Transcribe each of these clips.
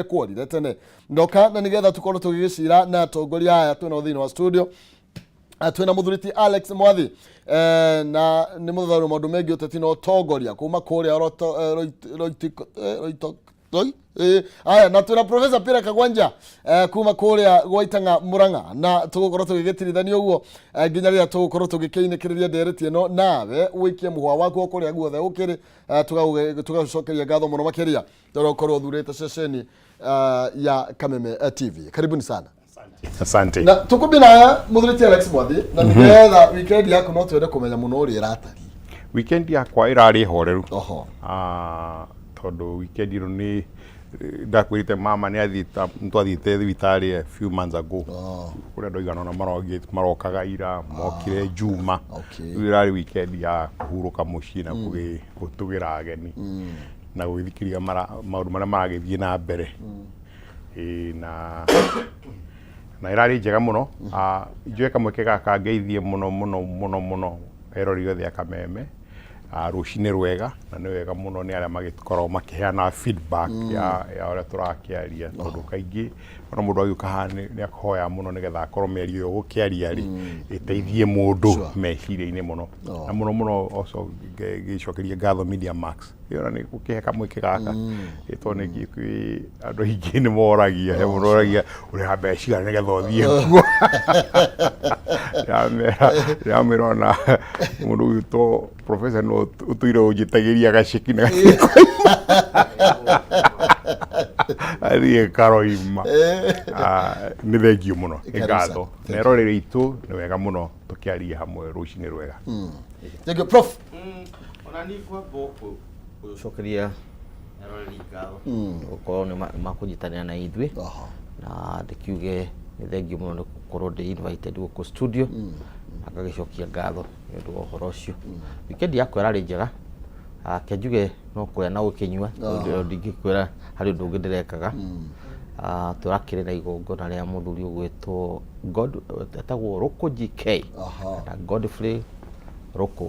Kworire tene ndoka na nigetha tukorwo tugigicira na atongoria aya twina thĩinĩ wa studio. Twina mũthuri ti Alex Mwathi, na nĩ mũthathaũri maũndũ megiĩ ũteti na ũtongoria kuma kũrĩa Roito, aya na twina Professor Peter Kagwanja, kuma kũrĩa gwa Itang'a Murang'a, na tũgũkorwo tũgĩgĩtirithania ũguo nginya rĩrĩa tũgũkorwo tũgĩkĩinĩkĩrĩria ndereti ĩno, nawe ũikie mũhwa waku o kũrĩa guothe ũkĩrĩ. Tũgagũcokeria ngatho mũno makĩria tondũ ũkorwo ũthurĩte ceceni ya Kameme TV. Karibuni sana. Asante. Na tukumbi na mũthuri ti Alex Mwathi, na nĩgetha weekend yaku no twende kũmenya mũno ũrĩa ĩratariĩ. Weekend yakwa ĩrarĩ horeru. Oho. Tondũ weekend ĩno nĩ ndakwĩrĩte mama nĩ athiĩte, twathiĩte thibitarĩ a few months ago. Kũrĩa andũ aigana ũna marokaga ira, mokire Juma. Rĩu ĩrarĩ weekend ya kũhurũka mũciĩ na gũtugĩra ageni na gũgĩthikĩrĩria maũndũ marĩa maragĩthiĩ na mbere. Ĩĩ, na ĩrarĩ njega mũno. Njoe kamweke gaka ngeithie mũno mũno mũno mũno erori othe a Kameme. Rũcinĩ rwega, na nĩ wega mũno nĩ arĩa magĩkoragwo makĩheana feedback ya ũrĩa tũrakĩaria, tondũ kaingĩ ona mũndũ agĩũka haha nĩ akũhoya mũno nĩgetha akorwo mĩario ĩyo ũgũkĩaria rĩ ĩteithie mũndũ meciria-inĩ mũno. Na mũno mũno also ngĩcokeria ngatho Media Max ĩyo na nĩ gũkĩhe kamweke gaka, tondũ nĩ kwĩ andũ aingĩ nĩ moragia, he mũndũ oragia ũrĩha mbeca cigana nĩgetha ũthiĩ kuo. Ndĩramwĩra ona mũndũ ũgwĩtwo professor no ũtũire ũnjĩtagĩria gaceki na gatirĩ athiĩ karoima. Nĩ thengio mũno, nĩ Karibu ngatho sana. Na eroreri aitũ, nĩ wega mũno tũkĩarie hamwe. Rũcinĩ rwega. Thank you, Prof. Ona ni ngwamba gũcokeria eroreri ngatho gũkorwo nĩ makũnyitanĩra na ithuĩ, na ndĩkiuge nĩ thengio mũno nĩ gũkorwo ndĩ invited gũkũ studio, na ngagĩcokia ngatho nĩ ũndũ wa ũhoro ũcio. Weekend yakwa ĩrarĩ njega. Ke njuge no kũrĩa na gũkĩnyua, tondũ ndingĩkwĩra harĩ ũndũ ũngĩ ndĩrekaga. Tũrakĩrĩ na igongona rĩa mũthuri ũgwĩtwo God, etagwo Rũkũ GK, na Godfrey Rũkũ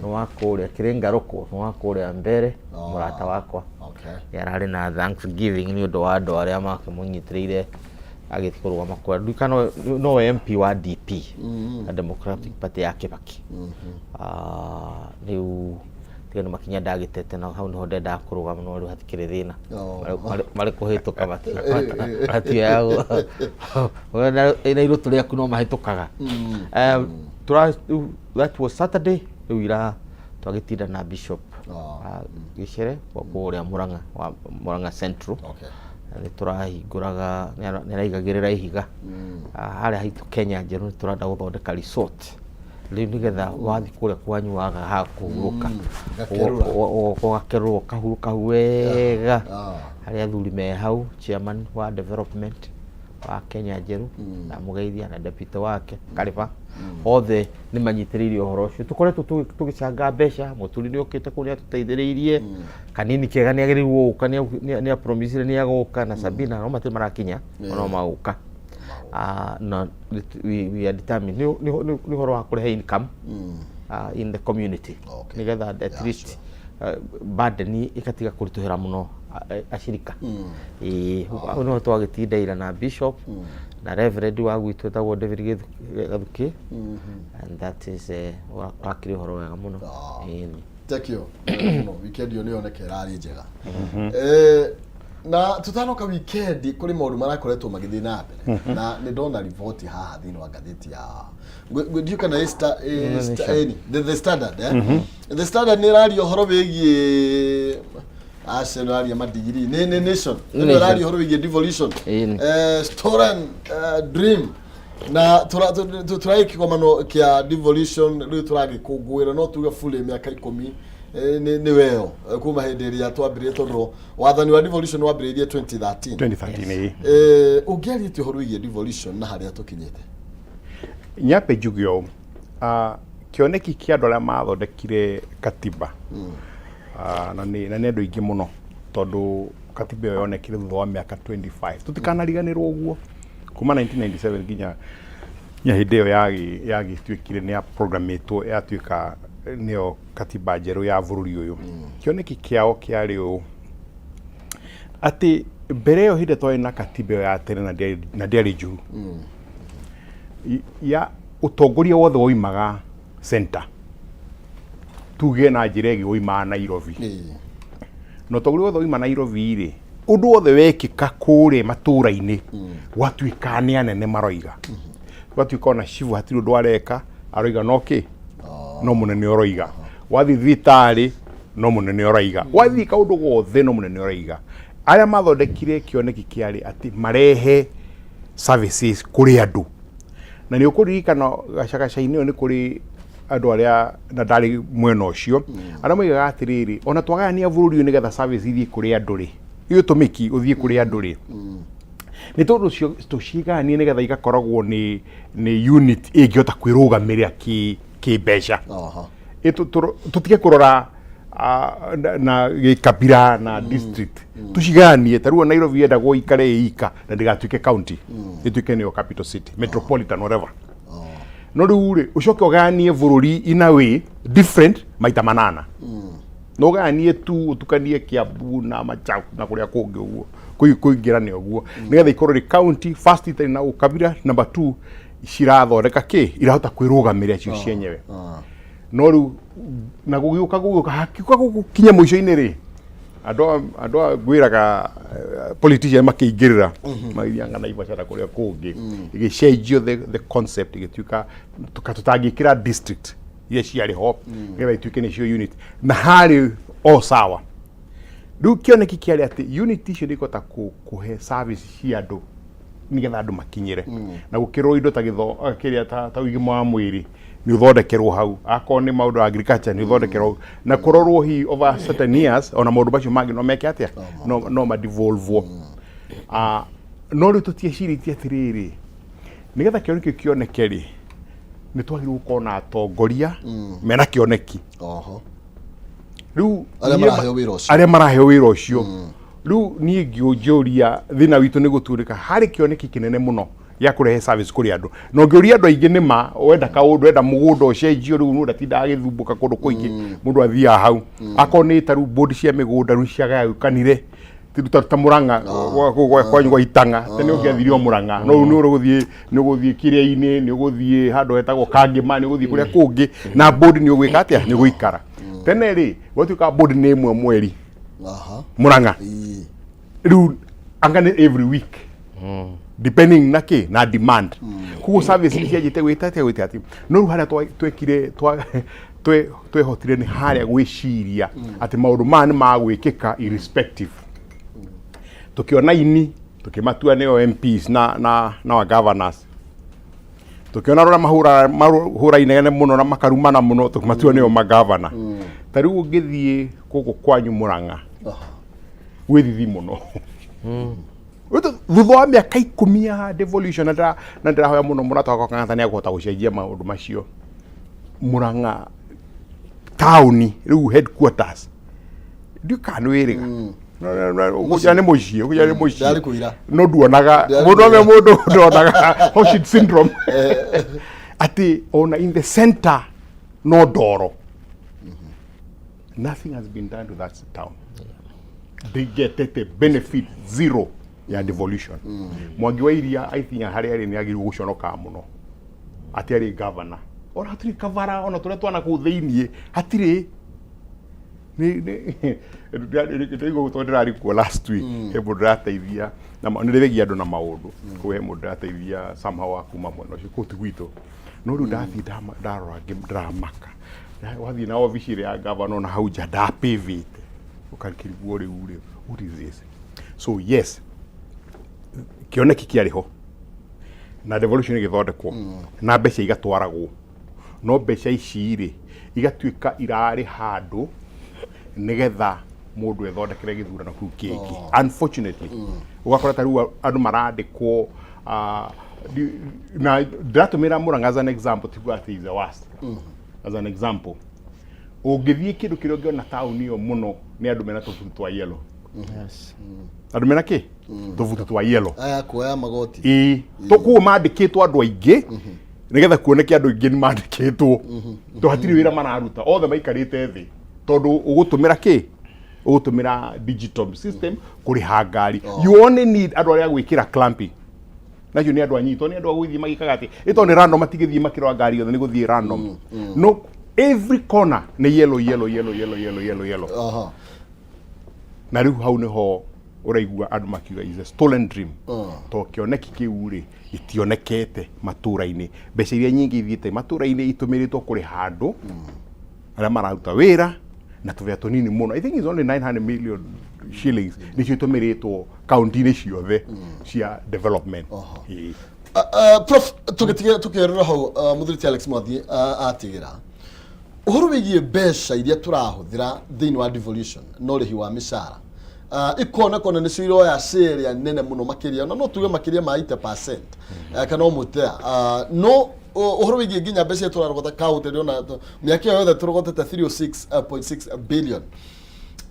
nĩ wa kũrĩa Kĩrĩnga, Rũkũ nĩ wa kũrĩa mbere, mũrata wakwa. Nĩ ararĩ na thanksgiving nĩ ũndũ wa andũ arĩa makĩmũnyitĩrĩire agĩthiĩ kũrũgama kũrĩa. Ndiũĩ kana nowe MP wa DP na Democratic Party ya Kibaki. Rĩu tiga nĩ makinya ndagĩtete na hau nĩho ndendaga kũrũgama, no rĩu hatikĩrĩ thĩna. Marĩ kũhĩtũka matioyagwo na irũtũ rĩaku no mahĩtũkaga. Rĩu that was Saturday. Rĩu ira twagĩtinda na Bishop Gĩcere wa kũrĩa Murang'a, wa Murang'a Central. Nĩ tũrahingũraga, nĩ araigagĩrĩra ihiga harĩa haitũ Kenya Njerũ. Nĩ tũrenda gũthondeka resort rĩu nĩgetha wathiĩ kũrĩa kwanyu waga ha kũhurũka, Gakerũra. Ũgakerũra ũkahurũka wega harĩa athuri me hau. Chairman wa development wa Kenya Njerũ ndamũgeithia, na deputy wake Kariba, othe nĩ manyitĩrĩire ũhoro ũcio. Tũkoretwo tũgĩcanga mbeca. Mũturi nĩ okĩte kũu, nĩ atũteithĩrĩirie kanini kega, nĩ agĩrĩirwo gũka, nĩ apromisire nĩ agoka, na Sabina, no matirĩ marakinya, no magoka. Na we are determined nĩ ũhoro wa kũrehe income in the community nĩgetha at least burden ĩgatiga kũritũhĩra mũno acirika. Ĩĩ, hau nĩho twagĩtinda ira na bishop na reverend wa gwitũ etagwo David Gathuki, and that is wakĩrĩ ũhoro wega mũno. Ĩĩ. Thank you mũno. Weekend ĩyo nĩ yoneka ĩrarĩ njega. Na tutanoka weekend, kũrĩ maũndũ marakoretwo magĩthiĩ na mbere, na nĩ ndona riboti haha thĩinĩ wa ngathĩti ya ndiũ kana ĩ Nation. ĩni, The Standard, eh? The Standard nĩ ĩraria ũhoro wĩgiĩ Arsenal, ĩraria madigiri, nĩ Nation ĩno Nation. ĩraria ũhoro wĩgiĩ devolution, Ĩni. Stolen dream, na tũragĩ kĩgomano kĩa devolution rĩu tũragĩkũngũĩra, no tuge fully mĩaka 10 nĩ weo, kuma hĩndĩ ĩrĩa twambĩrĩrie, tondũ wathani wa devolution wambĩrĩirie 2013. 2013, ĩĩ. Ũngĩarĩtie ũhoro wĩgiĩ devolution na harĩa tũkinyĩte? Nyambe njuge ũũ, kĩoneki kĩa andũ arĩa mathondekire katiba, na nĩ andũ aingĩ mũno, tondũ katiba ĩyo yonekire thutha wa mĩaka 25, tũtikanariganĩrwo ũguo, kuma 1997 nginya hĩndĩ ĩyo yagĩtuĩkire nĩ ya programĩtwo yatuĩka nĩyo katiba njerũ ya bũrũri ũyũ. Kĩoneki kĩao kĩarĩ ũũ atĩ Mbere ĩyo, hĩndĩ twarĩ na katiba ĩyo ya tene na ndĩarĩ njũru ya ũtongoria wothe woimaga center, tuge na njĩra ĩngĩ woimaga Nairobi. Na ũtongoria wothe woima Nairobi rĩ, ũndũ wothe wekĩka kũrĩa matũũra-inĩ gwatuĩka nĩ anene maroiga, gwatuĩka ona cibu hatirĩ ũndũ areka, aroiga no kĩ no mũnene ũroiga. Wathiĩ thibitarĩ no mũnene ũroiga, wathiĩ kaũndũ gothe no mũnene ũroiga. Arĩa mathondekire kĩoneki kĩarĩ atĩ marehe services kũrĩ andũ, na nĩ ũkũririkana gacagaca-inĩ ĩyo nĩ kũrĩ andũ arĩa, na ndarĩ mwena ũcio, arĩa moigaga atĩrĩrĩ, ona twagayania bũrũri ũyũ nĩgetha service ithiĩ kũrĩ andũ rĩ, ũtũmĩki ũthiĩ kũrĩ andũ rĩ, nĩ tondũ ũcio tũcigayanie nĩgetha igakoragwo nĩ unit ĩngĩhota kwĩrũgamĩrĩra kĩmbeca. Tũtige kũrora na gĩkabira na district, tũcigayanie. Ta rĩu Nairobi yendagwo ikare ĩ ika na ndĩgatuĩke county, ĩtuĩke nĩyo capital city, metropolitan, whatever. No rĩu rĩ, ũcoke ũgayanie bũrũri in a way different maita manana, no ũgayanie tu ũtukanie Kiambu na Machakos na kũrĩa kũngĩ ũguo kũingĩrane ũguo, nĩgetha ikorwo rĩ county first itarĩ na ũkabira, number two cirathondeka kĩ irahota kwĩrũgamĩrĩra cio cienyewe. No rĩu na gũgĩũka hakiuka gũkinya mũico-inĩ rĩ, andũ a ngwĩraga politician makĩingĩrĩra magĩthianga Naivasha na kũrĩa kũngĩ, ĩgĩcenjio the concept, ĩgĩtuĩka tũtangĩkĩra district iria ciarĩ ho nĩgetha ituĩke nĩcio unit, na harĩ o sawa. Rĩu kĩoneki kĩarĩ atĩ unit icio nĩ ikũhota kũhe service cia andũ nĩgetha andũ makinyĩre, na gũkĩrwo indo ta gĩtho kĩrĩa ta ũgima wa mwĩrĩ nĩ ũthondekerwo hau, akorwo nĩ maũndũ ya agriculture nĩ ũthondekerwo hau, na kũrorwo hihi over certain years ona maũndũ macio mangĩ no meke atĩa, no madevolvwo. No rĩu tũtiecirĩtie atĩrĩrĩ, nĩgetha kĩoneki kĩu kĩoneke rĩ, nĩ twagĩrĩirwo gũkorwo na atongoria mena kĩoneki. Rĩu Arĩa maraheo wĩra ũcio. Arĩa maraheo wĩra ũcio. Rĩu niĩ ngĩũnjũria, thĩna witũ nĩ gũtuĩka harĩ kĩoneki kĩnene mũno gĩa kũrehe service kũrĩ andũ, na ũngĩũria andũ aingĩ nĩ ma wenda kaũndũ, wenda mũgũnda ũcenjio, rĩu mũndũ atindaga agĩthumbũka kũndũ kũingĩ, mũndũ athiaga hau. Akorwo nĩ ta rĩu board cia mĩgũnda rĩu ciagayũkanire ta Mũrang'a kwanyu gwa Itang'a, tene ũngĩathire o Mũrang'a, no rĩu nĩ ũgũthiĩ, nĩ ũgũthiĩ Kĩrĩa-inĩ, nĩ ũgũthiĩ handũ hetagwo Kangĩma, nĩ ũgũthiĩ kũrĩa kũngĩ, na board nĩ ũgwĩka atĩa, nĩ ũgũikara. Tene rĩ, gwatuĩka board nĩ ĩmwe mweri Mũrang'a. Rĩu anga nĩ every week, depending na kĩ na demand. Koguo service nĩ cianjĩte gwĩta atĩa, gwĩta atĩ. No rĩu harĩa twekire twehotire nĩ harĩa gwĩciria atĩ maũndũ maya nĩ magwĩkĩka irrespective. Tũkĩona ini tũkĩmatua nĩo MPs na wa governors, tũkĩona rũrĩa mahũra inegene mũno na makarumana mũno, tũkĩmatua nĩo magavana. Ta rĩu ũngĩthiĩ gũkũ kwanyu Mũrang'a, gwĩ thithi mũno. Thutha wa mĩaka 10 ya devolution, na ndĩrahoya mũno mũrata wakwa Kang'ata nĩ akũhota gũcenjia maũndũ macio. Mũrang'a taũni rĩu, headquarters, ndiũ kana nĩ wĩrĩga ũkũnjĩra nĩ mũciĩ, ũkũnjĩra nĩ mũciĩ. Ndarĩ kũira. No nduonaga. Ndarĩ Mũndũ ame kũira. Mũndũ ndonaga Hochschild syndrome atĩ ona in the center no ndoro. Nothing has been done to that town. They get the benefit zero ya devolution. Mwangi wa Iria, I think harĩa arĩ nĩ agĩrĩirwo gũconoka mũno atĩ arĩ governor, ona hatirĩ kabara, ona tũrĩa twana kũu thĩiniĩ hatirĩ. Ndĩraigua tondũ ndĩrarĩ kuo last week, he mũndũ ndĩrateithia na nĩ ndĩregia andũ na maũndũ kũu, he mũndũ ndĩrateithia somehow wa kuma mwena ũcio kũu ti gwitũ. No rĩu ndathiĩ ndarora ndĩramaka. Wathiĩ na obici ĩrĩa ya gavana, ona hau nja ndapĩvĩte, ũkakĩrigwo rĩu rĩ, what is this? So yes, kĩoneki kĩarĩ ho na devolution ĩgĩthondekwo na mbeca igatwaragwo, no mbeca ici rĩ, igatuĩka irarĩ handũ nĩgetha mũndũ ethondekere gĩthurano kĩu kĩngĩ. Unfortunately, ũgakora ta rĩu andũ marandĩkwo, na ndĩratũmĩra Murang'a as an example, tiguo atĩ is the worst, as an example. Ũngĩthiĩ kĩndũ kĩrĩa ũngĩona taũni ĩyo mũno nĩ andũ mena tũbutu twa yellow. Andũ mena kĩ tũbutu twa yellow. Aya kuoya magoti. Ĩĩ, tũkuo mandĩkĩtwo andũ aingĩ nĩgetha kuoneke andũ aingĩ nĩ mandĩkĩtwo, to hatirĩ wĩra mararuta, othe maikarĩte thĩ tondũ ũgũtũmĩra kĩ Ũgũtũmĩra digital system kũrĩha ngari. You only need andũ arĩa gwĩkĩra clamping, nacio nĩ andũ anyitwo, nĩ andũ a gũgĩthiĩ magĩkaga atĩ ĩtondũ nĩ random, matigĩthiĩ makĩrora ngari yothe, nĩ gũthiĩ random. No every corner nĩ yellow, yellow, yellow, yellow, yellow, yellow, yellow. Na rĩu hau nĩho ũraigua andũ makiuga is a stolen dream, to kĩoneki kĩu rĩ gĩtionekete matũra-inĩ. Mbeca iria nyingĩ ithiĩte matũra-inĩ itũmĩrĩtwo kũrĩha andũ arĩa mararuta wĩra na tũbea tũnini mũno. I think it's only 900 million shillings nĩcio itũmĩrĩtwo kaunti-inĩ ciothe cia development. Ĩĩ. Prof, tũgĩtigĩra tũkĩerera hau, mũthuri ti Alex Mwathi atigĩra ũhoro wĩgiĩ mbeca iria tũrahũthĩra thĩinĩ wa devolution na ũrĩhi wa mĩcara, ikonekona nĩcio iroya share ĩrĩa nene mũno makĩria, na no tuge makĩria ma 80% kana o mũtea, no ũhoro wĩgiĩ nginya mbeca iria tũrarogota kaũntĩ, ndĩrona mĩaka ĩyo yothe tũrogotete 306.6 billion.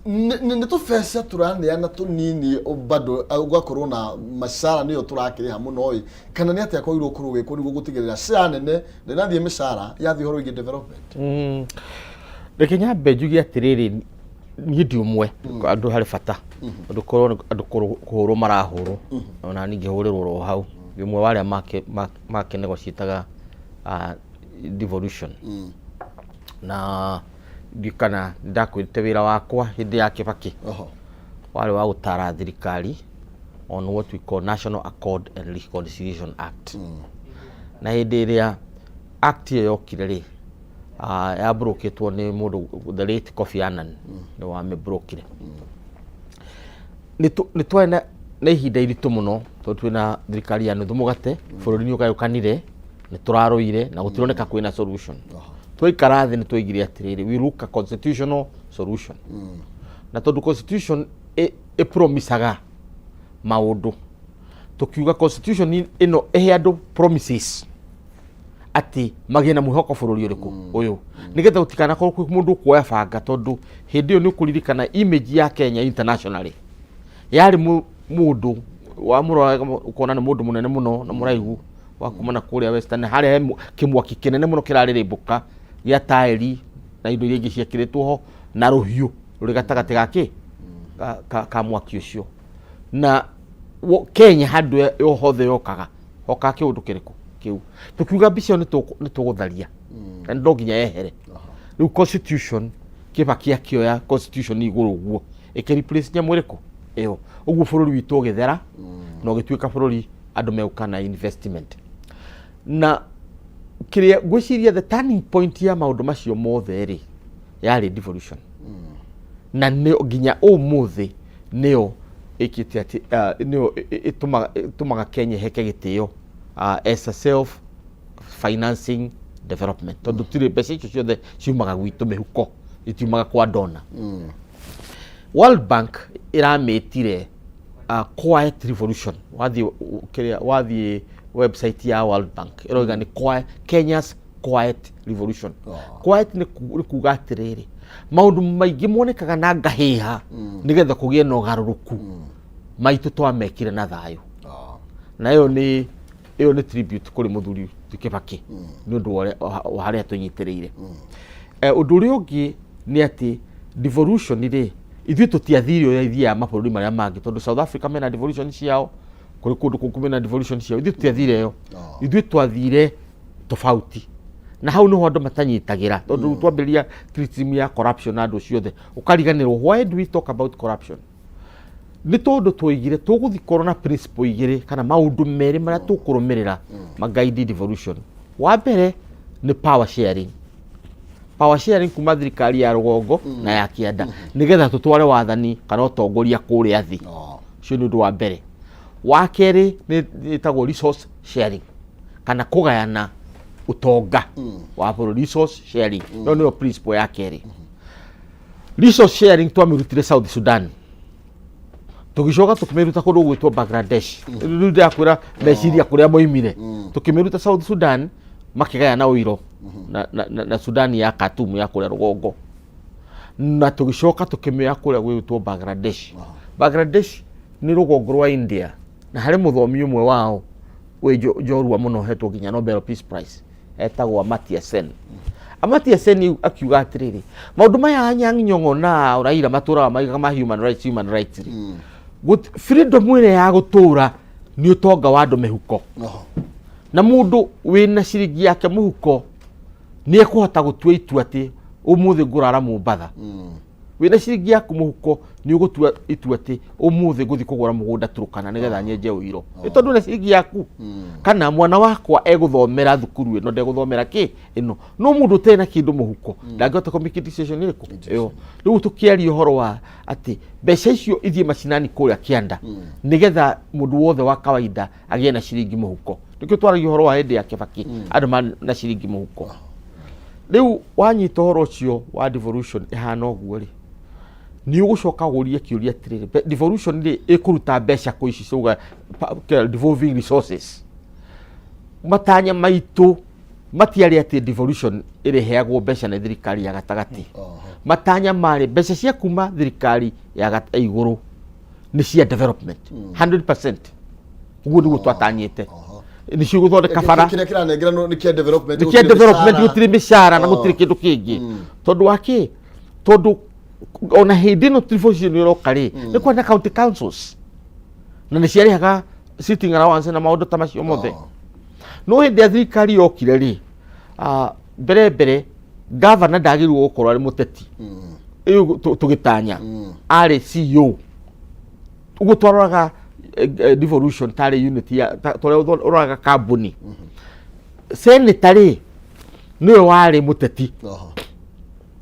Nĩ tũbeca tũraneana tũnini bado, ũgakorwo na macara nĩyo tũrakĩrĩha mũno ĩ, kana nĩ atĩa kwagĩrĩirwo gũkorwo gwĩkwo nĩguo gũtigĩrĩra share nene ndĩnathiĩ mĩcara, yathiĩ ũhoro wĩgiĩ development? Reke nyambe njuge atĩrĩrĩ, niĩ ndi ũmwe andũ harĩ bata andũ korwo andũ kũhũrwo marahũrwo, ona niĩ ngĩhũrĩrwo ro hau, ndĩ ũmwe wa arĩa makĩnegotiataga devolution, na ndikana ndakwĩrĩte wĩra wakwa hĩndĩ ya Kibaki warĩ wa gũtara thirikari on what we call National Accord and Reconciliation Act. Na hĩndĩ ĩrĩa act ĩyo yokire rĩ, yamburũkĩtwo nĩ mũndũ the late Kofi Annan, nĩ wamĩmburũkire. Nĩ twarĩ na ihinda iritũ mũno tondũ twĩna thirikari ya nuthu mũgate, bũrũri nĩ ũgayũkanire, nĩ tũrarũire na gũtironeka kwĩna solution. Twaikara thĩ nĩ twaigire atĩrĩrĩ, we look a constitutional solution, na tondũ constitution ĩpromisaga maũndũ, tũkiuga constitution ĩno ĩhe andũ promises atĩ magĩe na mwĩhoko bũrũri ũrĩkũ ũyũ, nĩgetha gũtikanakorwo kwĩ mũndũ ũkuoya banga, tondũ hĩndĩ ĩyo nĩ ũkũririkana image ya Kenya internationally yarĩ mũndũ wamũroraga ũkona nĩ mũndũ mũnene mũno na mũraihu wa kuma na kũrĩa Western, harĩa he kĩmwaki kĩnene mũno kĩrarĩrĩmbũka gĩa taĩri na indo iria ingĩ ciĩkĩrĩtwo ho na rũhiũ rũrĩ gatagatĩ ga kĩ ka mwaki ũcio. Na Kenya handũ yo hothe yokaga hokaga kĩũndũ kĩrĩkũ kĩu, tũkiuga mbica ĩyo nĩ tũgũtharia na no nginya yehere. Rĩu constitution, Kibaki akĩoya constitution igũrũ ũguo ĩkĩ replace nyamũ ĩrĩkũ ĩyo, ũguo bũrũri witũ ũgĩthera na ũgĩtuĩka bũrũri andũ megũka na investment. Na kĩrĩa ngwĩciria the turning point ya maũndũ macio mothe rĩ, yarĩ devolution, na nĩ nginya ũmũthĩ nĩyo ĩkĩte atĩ nĩyo ĩtũmaga Kenya ĩheke gĩtĩo as a self financing development, tondũ tirĩ mbeca icio ciothe ciumaga gwitũ mĩhuko, itiumaga kwa donor. World Bank ĩramĩtire quiet revolution. Wathiĩ kĩrĩa, wathiĩ website ya World Bank, ĩroiga nĩ quiet, Kenya's quiet revolution. Quiet nĩ kuga atĩrĩrĩ, maũndũ maingĩ monekaga na ngahĩha nĩgetha kũgĩe na ũgarũrũku, maitũ twamekire na thayũ. Na ĩyo nĩ tribute kũrĩ mũthuri ti Kibaki nĩ ũndũ wa wa harĩa tũnyitĩrĩire. Ũndũ ũrĩa ũngĩ nĩ atĩ devolution rĩ, ithuĩ tũtiathire ũrĩa ithiaga mabũrũri marĩa mangĩ, tondũ South Africa mena devolution ciao, kũrĩ kũndũ kũngĩ mena devolution ciao. Ithuĩ tũtiathire ĩyo, ithuĩ twathire tofauti, na hau niho andũ matanyitagĩra, tondũ rĩu twambĩrĩria criticism ya corruption na andũ ciothe ũkariganĩrwo why do we talk about corruption. Nĩ tondũ twoigire tũgũthiĩ korwo na principle igĩrĩ kana maũndũ merĩ marĩa tũkũrũmĩrĩra magaidi devolution. Wa mbere nĩ power sharing, power sharing kuma thirikari ya rũgongo na ya kĩanda, nĩgetha tũtware wathani kana ũtongoria kũrĩa thĩ. Ũcio nĩ ũndũ wa mbere. Wa kerĩ nĩ ĩtagwo resource sharing kana kũgayana ũtonga wa bũrũri. Resource sharing ĩyo nĩyo principle ya kerĩ. Resource sharing twamĩrutire South Sudan, tũgĩcoka tũkĩmĩruta kũndũ gwĩtwo Bangladesh. Rĩu ndĩrakwĩra meciria kũrĩa moimire. Tũkĩmĩruta South Sudan, makĩgayana ũiro na Sudan ya Khartoum ya kũrĩa rũgongo, na tũgĩcoka tũkĩmĩoya kũrĩa gwĩtwo Bangladesh. Bangladesh nĩ rũgongo rwa India, na harĩ mũthomi ũmwe wao wĩ njorua mũno hetwo nginya Nobel Peace Prize, etagwo Amartya Sen. Amartya Sen akiuga atĩrĩrĩ, maũndũ maya Anyang' Nyong'o na Raila matũraga maigaga ma human rights, human rights rĩ, freedom ĩrĩa ya gũtũra nĩ ũtonga wa andũ mĩhuko. Na mũndũ wĩna ciringi yake mũhuko nĩ ekũhota gũtua itua atĩ ũmũthĩ ngũrara Mombatha. Wĩna ciringi yaku mũhuko nĩ ũgũtua itua atĩ ũmũthĩ ngũthiĩ kũgũra mũgũnda Turkana nĩgetha nyenje ũiro. Nĩ tondũ wĩna ciringi yaku. Kana mwana wakwa egũthomera thukuru ĩno, ndegũthomera kĩ ĩno. No mũndũ ũtarĩ na kĩndũ mũhuko ndangĩhota kũ make decision ĩrĩkũ ĩyo. Rĩu tũkĩaria ũhoro wa atĩ mbeca icio ithiĩ macinani kũrĩa kĩanda nĩgetha mũndũ wothe wa kawaida agĩe na ciringi mũhuko. Nĩkĩo twaragia ũhoro wa hĩndĩ ya Kibaki, andũ marĩ na ciringi mũhuko. Rĩu wanyita ũhoro ũcio wa devolution ĩhana ũguo rĩ, nĩ ũgũcoka ũrie kĩũria atĩrĩrĩ, devolution rĩ ĩkũruta mbeca kũ ici ciauga devolving resources. Matanya maitũ matiarĩ atĩ devolution ĩrĩheagwo mbeca nĩ thirikari ya gatagatĩ. Matanya marĩ mbeca cia kuma thirikari ya igũrũ nĩ cia development 100%. Ũguo nĩguo twatanyĩte. Nĩcio gũthondeka bara. Kĩrĩa kĩranengeranwo nĩ kĩa development. Nĩ kĩa development, gũtirĩ mĩcara na gũtirĩ kĩndũ kĩngĩ. Tondũ wa kĩ? Tondũ ona hĩndĩ ĩno devolution ĩroka rĩ, nĩ kwarĩ na county councils na nĩ ciarĩhaga sitting allowance na maũndũ ta macio mothe. No hĩndĩ ya thirikari yokire rĩ, mbere mbere gavana ndagĩrĩirwo gũkorwo arĩ mũteti. Ĩyo tũgĩtanya arĩ CEO. Ũguo twaroraga devolution tarĩ unit ya torĩa ũroraga kambuni. Senator rĩ nĩwe warĩ mũteti.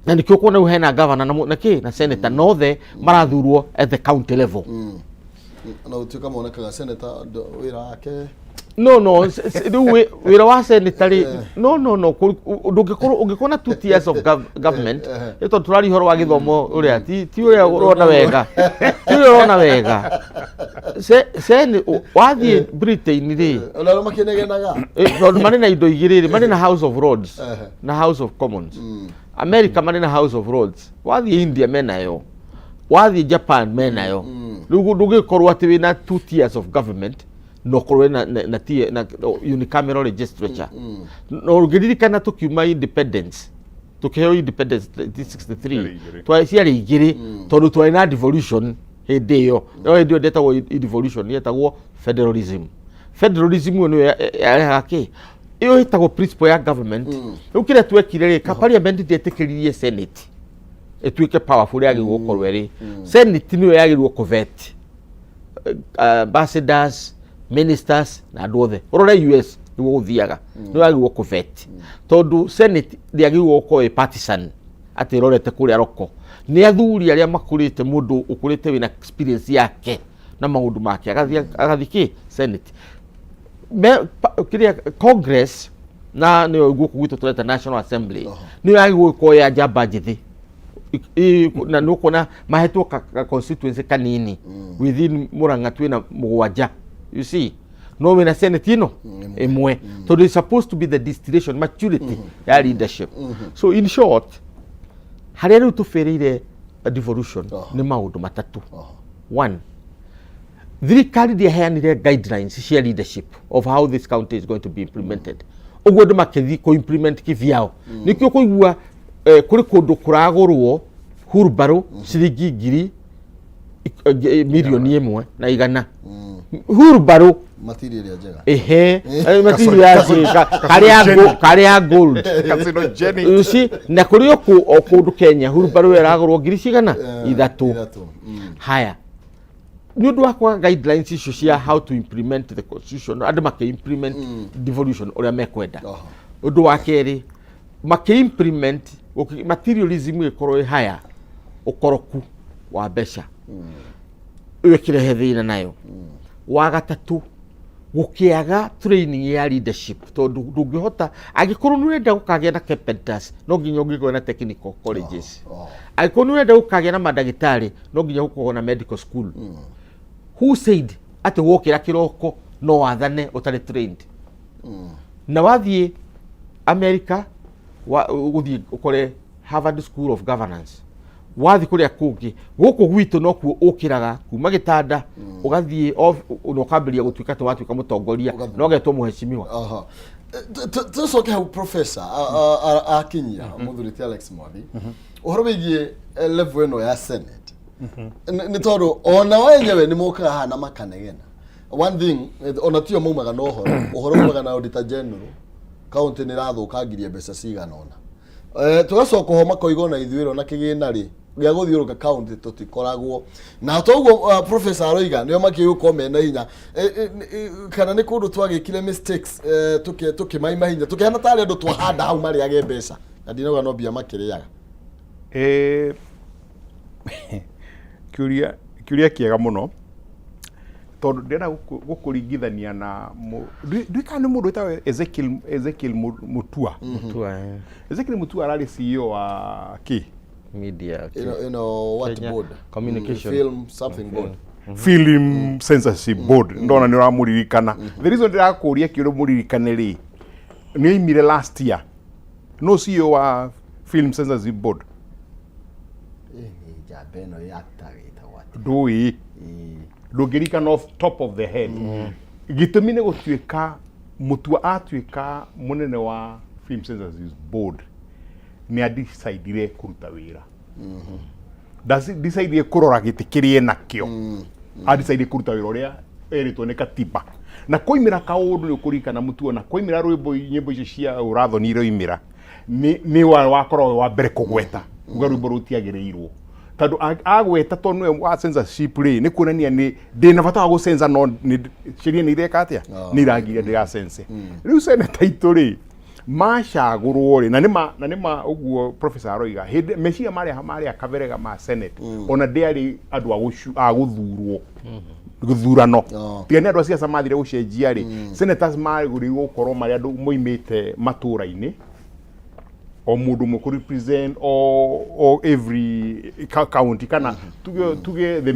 Na nĩkĩo kuona rĩu hena governor na kĩ na senator, na othe marathurwo at the county level. Na gũtuĩka monekaga senator wĩra wake. No, rĩu wĩra wa senator rĩ, no, ndũngĩkorwo ũngĩkorwo na two tiers of government, nĩ tondũ tũraria ũhoro wa gĩthomo ũrĩa ti ũrĩa ũrona wega, ti ũrĩa ũrona wega. Wathiĩ Britain rĩ, Ona arĩa makĩnegenaga. Tondũ marĩ na indo igĩrĩ rĩ, marĩ na House of Lords na House of Commons. America marĩ na House of Lords. Wathiĩ India menayo, wathiĩ Japan menayo. Rĩu ndũngĩkorwo atĩ wĩna two tiers of government na ũkorwo na unicameral legislature. Na ũngĩririkana tũkiuma independence, tũkĩheo independence 1963, Ciarĩ igĩrĩ. Ciarĩ igĩrĩ tondũ twarĩ na devolution hĩndĩ ĩyo. No hĩndĩ ĩyo ndĩetagwo devolution, yetagwo federalism. Federalism ĩyo nĩyo yarehaga kĩ ĩyo ĩtagwo principle ya government. Rĩu kĩrĩa twekire rĩ, ka parliament ndĩetĩkĩririe senate ĩtuĩke powerful yagĩrĩirwo gũkorwo ĩrĩ. Senate nĩyo yagĩrĩirwo kũvet ambassadors, ministers na andũ othe. Ũrore US nĩguo gũthiaga, nĩyo yagĩrĩirwo kũvet tondũ senate ndĩagĩrĩirwo gũkorwo ĩ partisan atĩ ĩrorete kũrĩa roko. Nĩ athuri arĩa makũrĩte, mũndũ ũkũrĩte wĩna experience yake na maũndũ make agathiĩ kĩ senate. Kĩrĩa congress na nĩyo gũkũ gwitũ tũreta National Assembly, nĩyo yagĩrĩirwo gũkorwo ya njamba njĩthĩ. Na nĩ ũkuona mahetwo ka constituency kanini within Murang'a twĩna mũgwanja, you see, no wĩna senate ĩno ĩmwe tondũ it's supposed to be the distillation maturity ya leadership. So in short, harĩa rĩu tũbĩrĩire devolution nĩ maũndũ matatũ. One, thirikari ndĩaheanire guidelines cia leadership of how this county is going to be implemented. Ũguo andũ makĩthiĩ kũ-implement kivyao. Nĩkĩo kũigua kũrĩ kũndũ kũragũrwo hurumbarũ ciringi ngiri 1,100,000 hurumbarũ. Material ĩrĩa njega. Ehe, material ya karĩa gold. Carcinogenic. You see, na kũrĩ o kũndũ Kenya hurumbarũ ĩragũrwo ngiri cigana? 3. 3. Haya, nĩ ũndũ wa kwaga guidelines icio cia how to implement the constitution, andũ makĩ implement devolution ũrĩa mekwenda. Ũndũ wa kerĩ, makĩ implement materialism ĩkorwo ĩ haya, ũkoroku wa mbeca ĩyo ĩkĩrehe thĩna nayo. Wa gatatũ, gũkĩaga training ya leadership tondũ ndũngĩhota angĩkorwo nĩ ũrenda gũkagĩa na carpenters, no nginya ũngĩkorwo na technical colleges. Angĩkorwo nĩ ũrenda gũkagĩa na mandagĩtarĩ, no nginya gũkorwo na medical school. Who said atĩ wokĩra kĩroko no wathane ũtarĩ trained? Na wathiĩ America ũgũthiĩ ũkore Harvard School of Governance, wathiĩ kũrĩa kũngĩ. Gũkũ gwitũ nokuo ũkĩraga kuma gĩtanda ũgathiĩ na ũkambĩrĩria gũtuĩka atĩ watuĩka mũtongoria na ũgetwo mũhecimiwa. Aha. Tũcoke hau professor akinyia mũthuri ti Alex Mwathi ũhoro wĩgiĩ level ĩno ya Senate, nĩ tondũ ona wenyewe nĩ mokaga haha na makanegena. One thing, ona tio maumaga na ũhoro, ũhoro umaga na Auditor General, kaunti nĩ ĩrathũkangirie mbeca cigana ũna. Tũgacoka ho makoiga ona ithuĩ na kĩgĩna rĩ gĩa gũthiũrũka kaunti tũtikoragwo na toguo. Professor aroiga nĩo makĩgũkorwo mena hinya. Kana nĩ kũndũ twagĩkire mistakes, tũkĩmaima hinya, tũkĩhana tarĩ andũ twahanda hau marĩage mbeca, na ndinauga no mbia makĩrĩaga. Kĩũria kĩega mũno, tondũ ndĩrenda gũkũringithania na ndiũĩ kana nĩ mũndũ wĩtagwo Ezekiel Mutua. Mutua, eh. Ezekiel Mutua ararĩ CEO wa kĩ? Media. Ĩno what? Kenya board Communication. Film something board. Film Censorship Board. Ndona nĩ ũramũririkana. The reason ndĩrakũria kĩũria mũririkane rĩ, nĩ oimire last year no CEO wa Film Censorship Board. Nĩ njamba ĩno ya actor ĩtagwo atĩa? Ndũĩ? Ndũngĩririkana off top of the head? Gĩtũmi nĩ gũtuĩka Mũtua atuĩka mũnene wa Film Censorship Board, nĩ adecidire kũruta wĩra. Ndadecidire kũrora gĩtĩ kĩrĩa enakĩo, adecidire kũruta wĩra ũrĩa erĩtwo nĩ katiba. Na koimĩra kaũndũ nĩ ũkũririkana Mũtua, na koimĩra rwĩmbo, nyĩmbo icio cia ũrathoni iroimĩra, nĩ wakorwo wĩ wa mbere kũgweta kuga rwĩmbo rũtiagĩrĩirwo, tondũ agweta tondũ nĩwe wa censorship rĩ, nĩ kuonania nĩ ndĩna bata wa gũcenza, no sheria nĩ ireka atĩa? Nĩ iragiria ndĩgacence. Rĩu seneta itũ rĩ, macagũrwo rĩ, na nĩma ũguo professor aroiga, hĩndĩ meciria marĩa kaberega ma Senate, ona ndĩarĩ andũ a gũthurwo gũthurano. Tiga nĩ andũ a siasa mathire gũcenjia rĩ, senators magĩrĩirwo gũkorwo marĩ andũ moimĩte matũra-inĩ, o mũndũ ũmwe kũ represent o every county, kana tuge the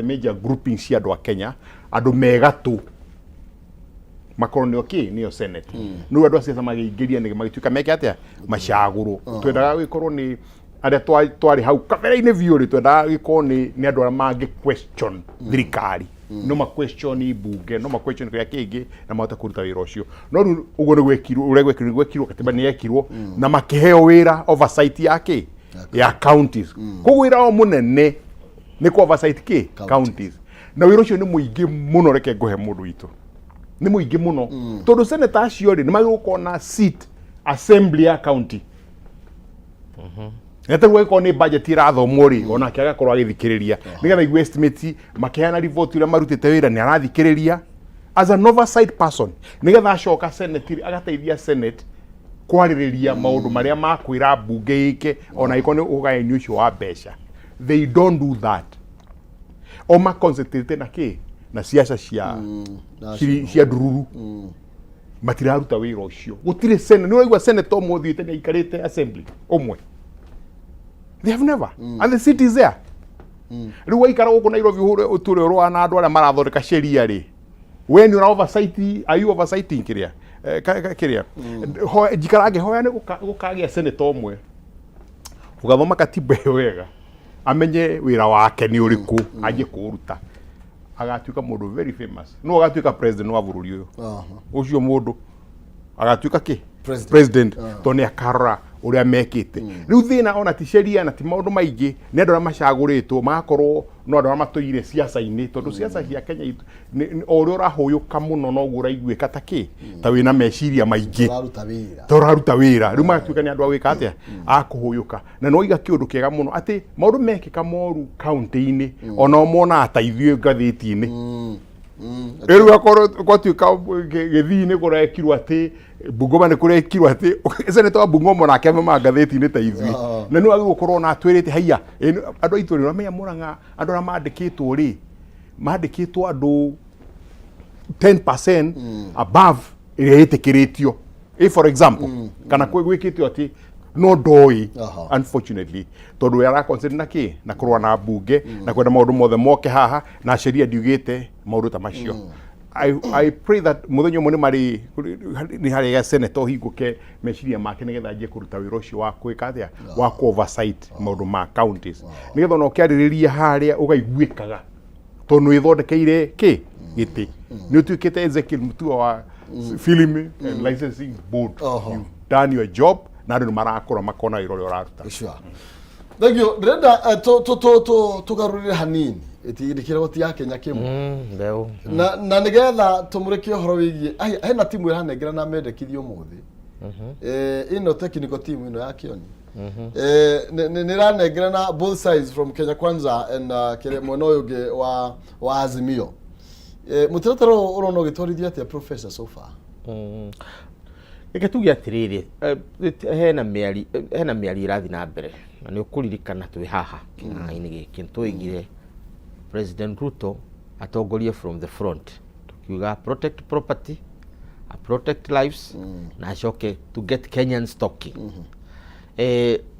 major grouping cia andũ a Kenya, andũ megatũ makorwo nĩo kĩ nĩo Senate. Nĩu andũ a siasa magĩingĩria nĩ magĩtuĩka meke atĩa? Macagũrwo. Twendaga gĩkorwo nĩ arĩa twarĩ hau kabere-inĩ biũ rĩ, twendaga gĩkorwo nĩ andũ arĩa mangĩ question thirikari, no ma question mbunge, no ma question kĩrĩa kĩngĩ, na mahote kũruta wĩra ũcio. No rĩu ũguo nĩ gwekirwo, ũrĩa gwekirwo nĩ gwekirwo, katiba nĩ yekirwo na makĩheo wĩra oversight ya kĩ? Ya counties. Koguo wĩra wao mũnene nĩ kũ oversight kĩ? Counties. Na wĩra ũcio nĩ mũingĩ mũno. Reke ngũhe mũndũ witũ, nĩ mũingĩ mũno, tondũ senator acio rĩ, nĩ magĩrĩirwo gũkorwo na seat assembly ya county. Na tarĩu angĩkorwo nĩ budget ĩrathomwo rĩ, onake agakorwo agĩthikĩrĩria nĩgetha igue estimate, makĩheana report ũrĩa marutĩte wĩra, nĩ arathikĩrĩria as an oversight person, nĩgetha acoka Senate rĩ, agateithia Senate kwarĩrĩria maũndũ marĩa makwĩra mbunge ĩke, ona angĩkorwo nĩ ũgayani ũcio wa mbeca. They don't do that. O ma concentrate na kĩ? Na siasa cia cia ndururu. Matiraruta wĩra ũcio. Gũtirĩ senate, nĩ ũraigua senator ũmwe ũthiĩte nĩ aikarĩte assembly ũmwe? They have never. And the seat is there. Rĩu waikara gũkũ Nairobi, ũhũre ũtũre ũrũa na andũ arĩa marathondeka sheria rĩ, we nĩ ũra oversight? Are you oversighting kĩrĩa kĩrĩa njikara ngĩhoya nĩ gũkagĩa senator ũmwe ũgathoma katiba ĩyo wega, amenye wĩra wake nĩ ũrĩkũ, anjie kũũruta, agatuĩka mũndũ very famous. No agatuĩka president wa bũrũri ũyũ. Ũcio mũndũ agatuĩka kĩ? President. President, tondũ nĩ akarora ũrĩa mekĩte. Rĩu thĩna ona ti sheria na ti maũndũ maingĩ, nĩ andũ arĩa macagũrĩtwo magakorwo no andũ arĩa matũire siasa-inĩ, tondũ siasa cia Kenya o ũrĩa ũrahũyũka mũno, noguo ũraiguĩka ta kĩ, ta wĩna meciria maingĩ. Ũraruta wĩra. Ta ũraruta wĩra. Rĩu magatuĩka nĩ andũ a gwĩka atĩa? A kũhũyũka. Na no iga kĩũndũ kĩega mũno atĩ maũndũ mekĩka moru kaunti-inĩ, ona monaga ta ithuĩ ngathĩti-inĩ. Rĩu akorwo gwatuĩka gĩthii-inĩ kũrekirwo atĩ, Bungoma nĩ kũrekirwo atĩ, senator wa Bungoma nake amaga ngathĩti-inĩ ta ithuĩ. Na nĩ wagĩrĩirwo gũkorwo na atwĩrĩte haiya, andũ aitũ rĩ, ũramenya Mũrang'a andũ arĩa mandĩkĩtwo rĩ, mandĩkĩtwo andũ 10% above ĩrĩa ĩtĩkĩrĩtio, for example, kana gwĩkĩtio atĩ no ndoĩ. Unfortunately, tondũ we araconcentrate na kĩ? Na kũrũa na mbunge na kwenda maũndũ mothe moke haha, na sheria ndiugĩte maũndũ ta macio. I pray that mũthenya ũmwe nĩ marĩ nĩ harĩa senator ũhingũke meciria make, nĩgetha anjie kũruta wĩra ũcio wa gwĩka atĩa? Wa kũ oversight maũndũ ma counties, nĩgetha ona ũkĩarĩrĩria harĩa ũgaiguĩkaga, tondũ nĩ wĩthondekeire kĩ? Gĩtĩ. Nĩ ũtuĩkĩte Ezekiel Mutua wa Film and Licensing Board. You've done your job, na andũ nĩ marakũra makona wĩra ũrĩa ũraruta. Sure. Thank you. Ndĩrenda tũgarũrĩre hanini ĩtigĩrĩkĩrwo ti ya Kenya kĩmwe. Mbeũ. Na nĩgetha tũmũrĩke ũhoro wĩgiĩ hena timu ĩranengera na mendekithio ũmũthĩ. Ĩno technical team ĩno ya Kĩoni nĩ ĩranengera na both sides from Kenya Kwanza and kĩrĩa mwena ũyũ ũngĩ wa Azimio. Mũtaratara ũyũ ũrona ũgĩtwarithio atĩa, Professor, so far? Reke tuge atĩrĩrĩ, hena mĩario ĩrathiĩ na mbere, na nĩ ũkũririkana twĩ haha kĩng'ang'a-inĩ gĩkĩ twoigire President Ruto atongorie from the front, tukiuga protect property, protect lives, na acoke to get Kenyans talking.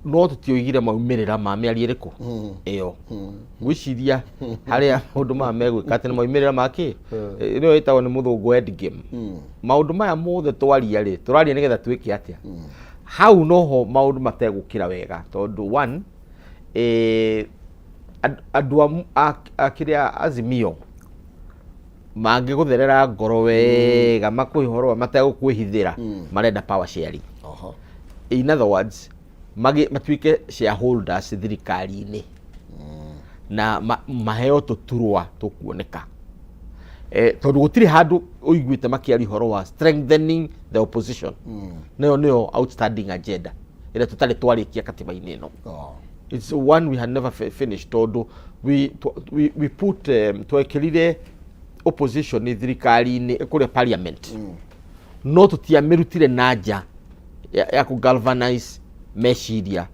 No tũtioigire maumĩrĩra ma mĩario ĩrĩkũ ĩyo. Ngwĩciria harĩa maũndũ maya megwĩka atĩ nĩ maumĩrĩra ma kĩ nĩyo ĩtagwo nĩ mũthũngũ end game. Maũndũ maya mothe twaria rĩ, tũraria nĩgetha twĩke atĩa? Hau noho maũndũ mategũkĩra wega, tondũ one, andũ a kĩrĩa Azimio mangĩgũtherera ngoro wega makũhe ũhoro wa mategũkwĩhithĩra, marenda power sharing. In other words, matuĩke shareholders thirikari-inĩ na maheo tũturwa tũkuoneka, tondũ gũtirĩ handũ ũiguĩte makĩaria ũhoro wa strengthening the opposition. Nĩyo outstanding agenda ĩrĩa tũtarĩ twarĩkia katiba-inĩ ĩno. It's one we had never finished, tondũ we put twekĩrire opposition thirikari-inĩ kũrĩa parliament, no tũtiamĩrutire na nja ya kũ galvanize meciria,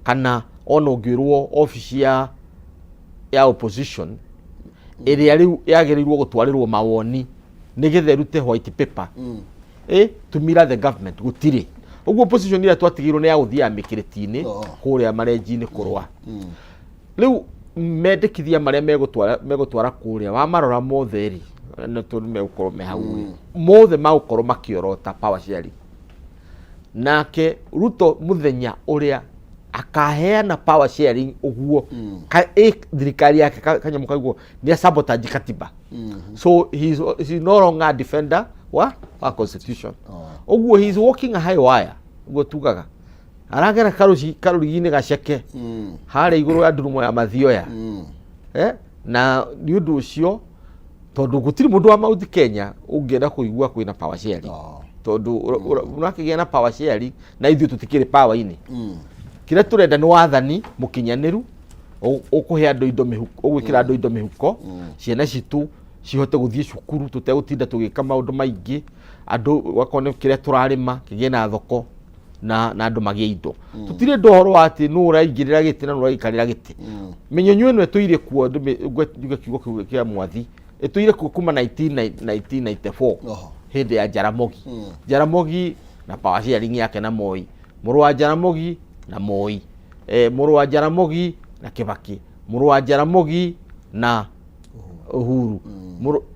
kana ona ũngĩrwo obici ya opposition ĩrĩa rĩu yagĩrĩirwo gũtwarĩrwo mawoni nĩgetha ĩrute white paper to mirror the government, gũtirĩ ũguo. Opposition ĩrĩa twatigĩirwo nĩ ya gũthiaga mĩkĩrĩti-inĩ kũrĩa marenji-inĩ kũrũa. Rĩu mendekithia marĩa megũtwara kũrĩa, wamarora mothe rĩ, na tondũ megũkorwo me hau rĩ, mothe magũkorwo makĩorota power sharing. Nake Ruto mũthenya ũrĩa akaheana power sharing ũguo thirikari yake kanyamũ kaiguo nĩ sabotage katiba. So he's no longer a defender wa constitution. Ũguo he's walking a high wire, ũguo tugaga aragera karũrigi-inĩ gaceke harĩa igũrũ ya ndurumo ya mathioya. Na nĩ ũndũ ũcio, tondũ gũtirĩ mũndũ wa Mount Kenya ũngĩenda kũigua kwĩna power sharing, tondũ ũrakĩgĩa na power sharing na ithuĩ tũtikĩrĩ power-inĩ. Kĩrĩa tũrenda nĩ wathani mũkinyanĩru ũkũhe andũ indo mĩhuko, ũgwĩkĩra andũ indo mĩhuko, ciana citũ cihote gũthiĩ cukuru tũtegũtinda tũgĩka maũndũ maingĩ, andũ wakorwo nĩ kĩrĩa tũrarĩma kĩgĩe na thoko na andũ magĩe indo. Tũtirenda ũhoro wa atĩ nũ ũraingĩrĩra gĩtĩ na nũ ũraikarĩra gĩtĩ. Mĩnyonyo ĩno ĩtũire kuo, njuge kiugo kĩu kĩa mwathi, ĩtũire kuo kuma 1994, hĩndĩ ya Jaramogi. Jaramogi na power sharing yake na Moi, mũrũ wa Jaramogi na Moi, mũrũ wa Jaramogi na Kibaki, mũrũ wa Jaramogi na Uhuru.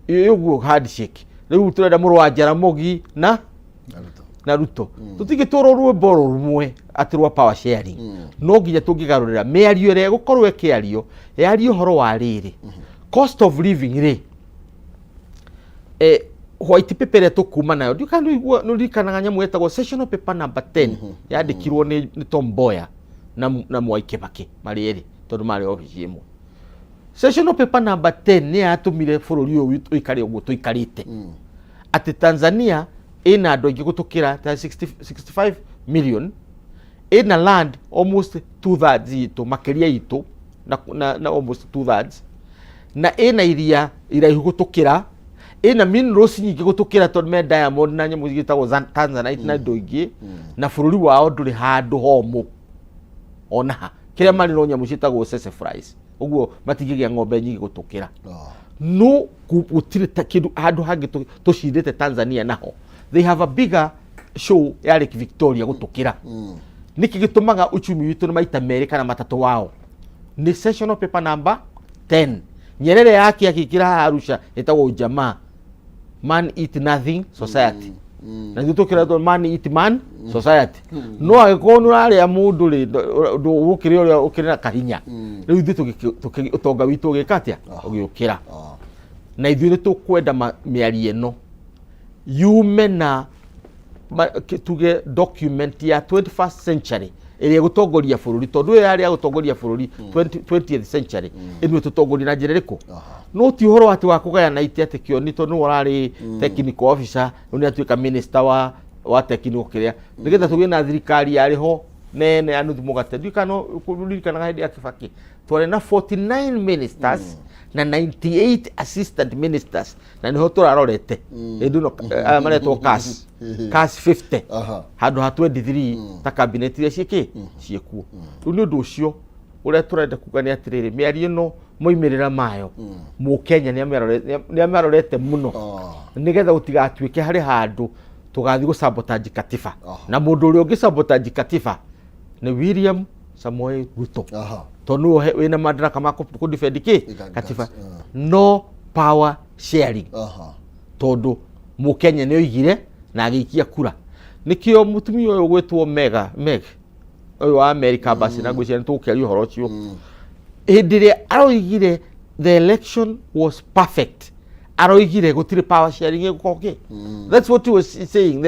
Ũguo handshake. Rĩu tũrenda mũrũ wa Jaramogi na Na Ruto. Na Ruto. Tũtingĩtũra rwĩmbo rũmwe atĩ rwa power sharing. No nginya tũngĩgarũrĩra mĩario ĩrĩa ĩgũkorwo ĩkĩario, yario ũhoro wa rĩrĩ, cost of living rĩ, white paper ĩrĩa tũkuma nayo, ndiũĩ kana nĩũigua, nĩũririkanaga nyamũ ĩtagwo sessional paper number 10, yandĩkirwo nĩ Tom Mboya na Mwai Kibaki marĩ erĩ, tondũ marĩ obici ĩmwe. Sessional paper number 10 nĩ yatũmire bũrũri ũyũ witũ ũikare ũguo tũikarĩte, atĩ Tanzania ĩna andũ aingĩ gũtũkĩra ta 60, 65 million, ĩna land almost two thirds itũ, makĩria itũ na almost two thirds, na ĩna iria iraihu gũtũkĩra, ĩna minerals nyingĩ gũtũkĩra, tondũ me diamond na nyamũ ciĩtagwo tanzanite na indo ingĩ, na bũrũri wao ndũrĩ handũ homũ ona ha. Kĩrĩa marĩ no nyamũ ciĩtagwo tsetse flies, ũguo matingĩgĩa ng'ombe nyingĩ gũtũkĩra. No gũtirĩ ta kĩndũ handũ hangĩ tũcindĩte Tanzania naho. They have a bigger show ya Lake Victoria gũtũkĩra. Nĩkĩ gĩtũmaga uchumi witũ nĩ maita merĩ kana matatũ wao? Nĩ sessional paper number 10. Nyerere yake akĩkĩra haha Arusha ĩtagwo ujamaa, man eat nothing society, na ithuĩ tũkĩretwo man eat man society. No angĩkorwo nĩ ũrarĩa mũndũ rĩ, ũkĩrĩ ũrĩa ũkĩrĩ na kahinya. Rĩu ithuĩ ũtonga witũ ũgĩka atĩa? Ũgĩũkĩra. Na ithuĩ nĩ tũkwenda mĩario ĩno Yume na tuge document ya 21st century ĩrĩa ĩgũtongoria bũrũri, tondũ ĩyo yarĩ ya gũtongoria bũrũri 20th century. Ĩno ĩtũtongoria na njĩra ĩrĩkũ? No ti ũhoro atĩ wa kũgayana itĩ, atĩ Kĩoni tondũ nĩwe ũrarĩ technical officer, rĩu nĩ atuĩka minister wa technical kĩrĩa, nĩgetha tũgĩe na thirikari yarĩ ho nene ya nuthu mũgate. Ndiũĩ kana no ũririkanaga hĩndĩ ya Kibaki twarĩ na 49 ministers na 98 assistant ministers, na nĩho tũrarorete hĩndĩ ĩno aya maretwo CAS 50 handũ ha 23 ta cabinet iria ciĩkĩ ciĩkuo rĩu. Nĩ ũndũ ũcio ũrĩa tũrenda kuga nĩ atĩrĩrĩ, mĩario ĩno moimĩrĩra mayo mũkenya nĩ amarorete mũno, nĩgetha gũtigatuĩke harĩ handũ tũgathiĩ gũ sabotage katiba. Na mũndũ ũrĩa ũngĩ sabotage katiba nĩ William Samoei Ruto, tondũ nĩwe wĩna madaraka ma kũ defend kĩ katiba. No power sharing, tondũ mũkenya nĩ oigire na agĩikia kura. Nĩkĩo mũtumia ũyũ ũgwĩtwo Mega Meg ũyũ wa America basi, na ngwĩciria nĩ tũgũkĩaria ũhoro ũcio, hĩndĩ ĩrĩa aroigire the election was perfect, aroigire gũtirĩ power sharing ĩgũkorwo kĩ. That's what he was saying.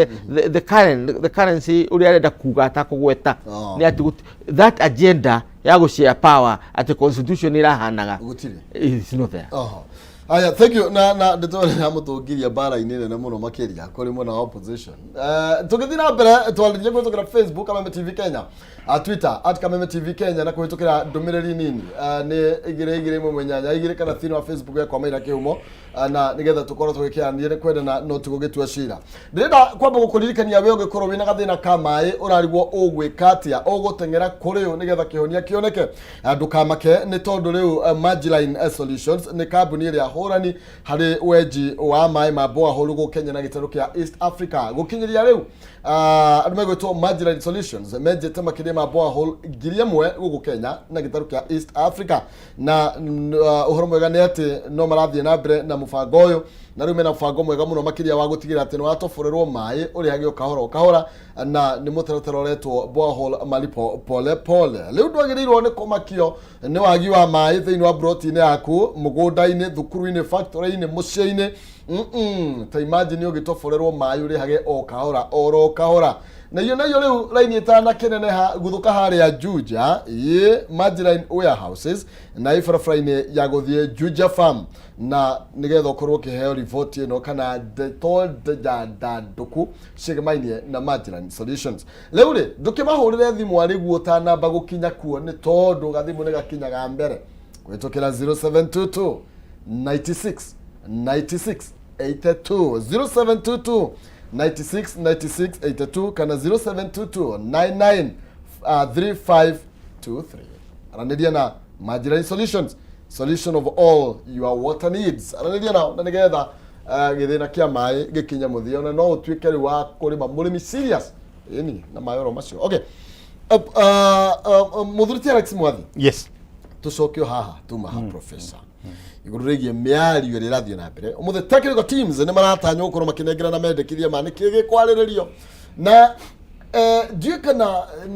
The currency ũrĩa arenda kuga atakũgweta nĩ atĩ that agenda ya gũ share power atĩ constitution ĩrahanaga Gũtirĩ. is not there. Oho. Aya, thank you. Na ndeto ĩrĩa yamũtũngiria mbara-inĩ nene mũno makĩria kũrĩ mwena wa opposition. Tũgĩthiĩ na mbere, twarĩrie kũhĩtũkĩra Facebook Kameme TV Kenya, Twitter @KamemeTVKenya, na kũhĩtũkĩra ndũmĩrĩri nini nĩ 22182 kana thĩinĩ wa Facebook yakwa Maina Kĩhumo, na nĩgetha tũkorwo tũgĩkĩaranĩria nĩ kwendana no ti gũgĩtua cira. Ndĩrenda kwamba gũkũririkania, we ũngĩkorwo wĩna gathĩna ka maĩ ũrarigwo ũgwĩka atĩa, ũgũteng'era kũrĩ ũ nĩgetha kĩhonia kĩoneke? Ndũkamake, nĩ tondũ rĩu Magiline Solutions nĩ kambuni ĩrĩa hũrani harĩ wenji wa maĩ ma borehole gũkũ Kenya na gĩtarũ kĩa East Africa. Gũkinyĩria rĩu, andũ megwĩtwo Magiline Solutions menjete makĩria ma borehole 1,000 gũkũ Kenya na gĩtarũ kĩa East Africa, na ũhoro mwega nĩ atĩ no marathiĩ na mbere na mũbango ũyũ, na rĩu mena mũbango mwega mũno makĩria wa gũtigĩrĩra atĩ nĩ watoborerwo maĩ ũrĩhagio kahora o kahora, na nĩ mũtaratara ũretwo borehole malipo pole pole. Rĩu ndwagĩrĩirwo nĩ kũmakio nĩ wagi wa maĩ thĩinĩ wa broti-inĩ yaku, mũgũnda-inĩ, thukuru-inĩ, factory-inĩ, mũciĩ-inĩ. Ta imagine ũgĩtoborerwo maĩ ũrĩhage o kahora oro kahora. Na iyo rĩu raini ĩtanakĩneneha, guthũka harĩa Juja ĩ Magiline Warehouses na ĩ barabara-inĩ ya gũthiĩ Juja Farm, na nĩgetha ũkorwo ũkĩheo riboti ĩno kana ndeto ndandũku ciĩgemainie na Magiline Solutions. Rĩu rĩ, ndũkĩmahũrĩre thimũ arĩguo ũtanamba gũkinya kuo, nĩ tondũ gathimũ nĩ gakinyaga mbere, kũhĩtũkĩra 0722 96 96 82, 0722 96 96 82 kana 0722 99 3523. Aranĩria na Magiline Solutions, solution of all your water needs. Aranĩria nao na nĩgetha gĩthĩna kĩa maĩ gĩkinye mũthia, ona no ũtuĩke rĩu wa kũrĩma, mũrĩmi serious ĩni na maĩ oro macio. Okay, mũthuri ti Alex Mwathi. Yes. Tũcoke o haha tuma ha professor igũrũ rĩgiĩ mĩario ĩrĩa ĩrathiĩ na mbere ũmũthĩ. Technical teams nĩ maratanywo gũkorwo makĩnengerana mendekithia ma nĩkĩ gĩkwarĩrĩrio, na ndiũĩ kana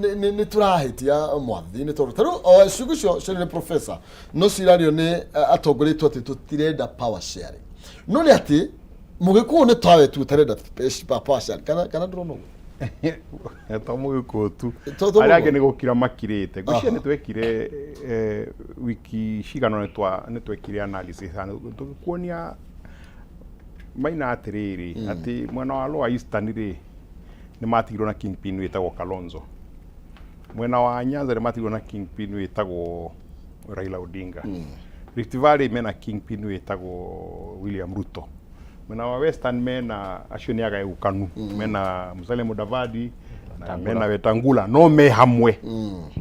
nĩ tũrahĩtia, Mwathi, nĩ tondũ tarĩu o ciugo icio ciario nĩ professor no cirario nĩ atongoria aitũ atĩ tũtirenda power sharing, no nĩ atĩ mũgĩkũyũ nĩ tawe tu ũtarenda power sharing, kana ndũrona ũguo? To mũgĩkũyũ tu. To Arĩa angĩ mũgĩkũyũ. Nĩ gũkira makirĩte. Ngwĩciria nĩ twekire wiki cigana nĩ twekire analysis na tũgĩkuonia maina atĩrĩrĩ, atĩ mwena wa Lower Eastern rĩ, nĩ matigirwo na kingpin wĩtagwo Kalonzo, mwena wa Nyanza nĩ matigirwo na kingpin wĩtagwo Raila Odinga, Rift Valley mena kingpin wĩtagwo William Ruto, mwena wa Western mena acio nĩ agayũkanu, mena Musalia Mudavadi na mena Wetangula, no me hamwe.